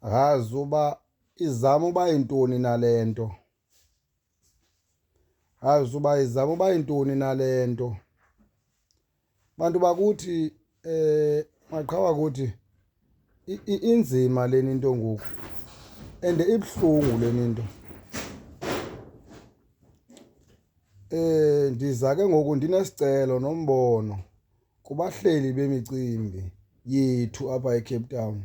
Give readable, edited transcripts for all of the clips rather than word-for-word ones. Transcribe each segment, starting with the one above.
Akazi uba izama uba yintoni na le nto. Akazi uba izama uba yintoni na le nto. Bantu bakuthi eh maqhawa kuthi inzima leni into ngoku and ibuhlungu leni into. Eh ndiza ke ngoku ndinesicelo nombono kubahleli bemicimbi yethu apha eCape Town.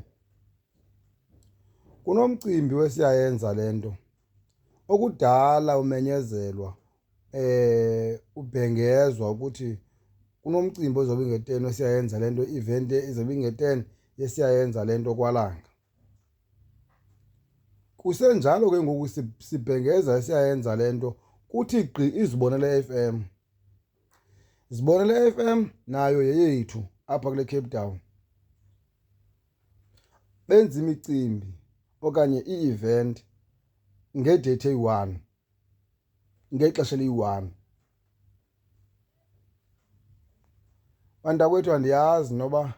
Kunomcimbi wesiyayenza le nto okudala umenyezelwa eh ubhengezwa ukuthi kunomcimbi ozobe nge-10 wesiyayenza le nto i-event izobe inge-10 yesiyayenza le nto kwaLanga. Kusenjalo ke ngoku sibhengeza esiyayenza le nto kuthi gqi izibonele FM. Zibonele FM nayo yeyethu apha kule Cape Town. Benza imicimbi okanye i-event ngedeyithi eyi-one, ngexesha eliyi-one. Bantakwethu andiyazi noba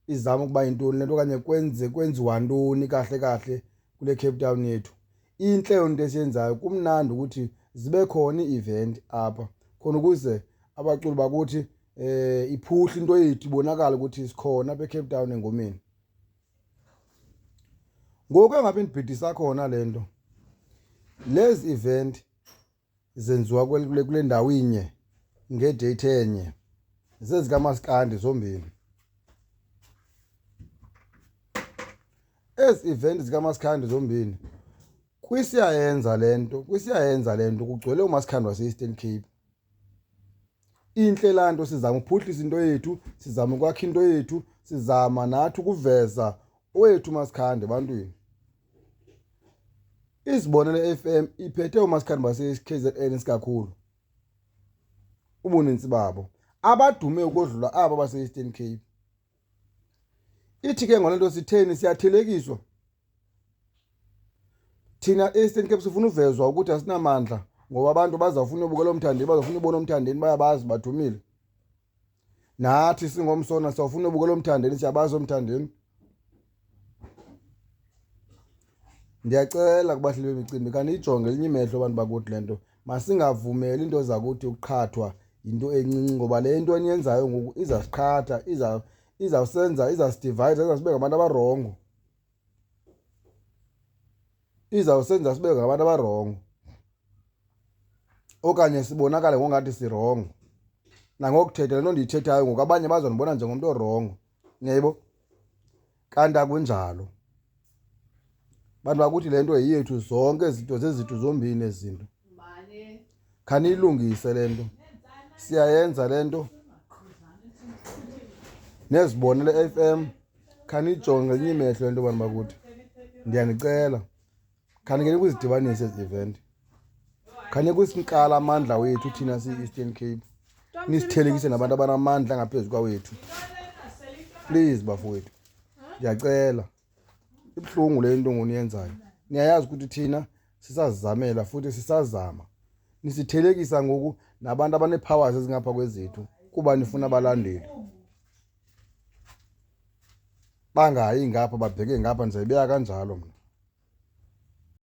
izama ukuba yintoni le nto okanye kwenze kwenziwa ntoni kahle kahle kule Cape Town yethu. Intle yona into esiyenzayo kumnandi ukuthi zibe khona ii-event apha khona ukuze abaculi bakuthi eh iphuhle into yethu ibonakale ukuthi sikhona apha eCape Town engomeni. Ngoku engapha indibhidisa khona le nto lezi event zenziwa kule kule ndawo inye ngedate enye zezikamaskandi zombini ezi event zikamaskandi zombini kwisiyayenza lento kwisiyayenza lento kugcwele umaskandi wase-Eastern Cape inhle laa nto sizama ukuphuhlisa into yethu sizama ukwakha into yethu sizama nathi ukuveza owethu umaskandi ebantwini Izibonele FM iphethe omaskandi base-KZN isikakhulu ubuninzi babo abadume ukodlula aba base-Eastern Cape. Ithi ke ngale nto sitheni siyathelekiswa thina e-Eastern Cape sifuna uvezwa ukuthi asinamandla ngoba abantu bazawufuna ubukela omthandeni bazawufuna ubona omthandeni bayabazi badumile nathi singomsona sawufuna ubukela omthandeni siyabazi omthandeni Ndiyacela kubahleli bemicimbi khaniyijonge elinye imehlo abantu bakuthi le nto. Masingavumeli iinto zakuthi ukuqhathwa yinto encinci ngoba le nto eniyenzayo ngoku izasiqhatha, izawusenza, izawusidivayida, izawusibeka ngabantu abarongo. Izawusenza sibe ngabantu abarongo okanye sibonakale ngongathi sirongo. Nangokuthetha le nto ndiyithethayo ngoku abanye bazondibona njengomntu orongo, niyayibona? Kanti akunjalo. Bantu bakuthi le nto yeyethu zonke ezi zinto zezethu zombini ezi zinto. Khaniyilungise le nto. Siyayenza le nto. Nezibonele FM khaniyijonge ngelinye imehlo le nto bantu bakuthi. Ndiyanicela. Khanike kuzidibanise ezi event. Khanike kusiqala amandla wethu thina siyi-Eastern Cape. Nisithelekise nabantu abanamandla angaphezu kwawethu. Please bafowethu. Ndiyacela. Ibuhlungu le nto ngoniyenzayo. Niyayazi ukuthi thina sisazizamela futhi sisazama. Nisithelekisa ngoku nabantu abanee-powers ezingapha kwezethu kuba nifuna abalandeli. Bangayi ngapha babheke ngapha ndizayibeka kanjalo mna.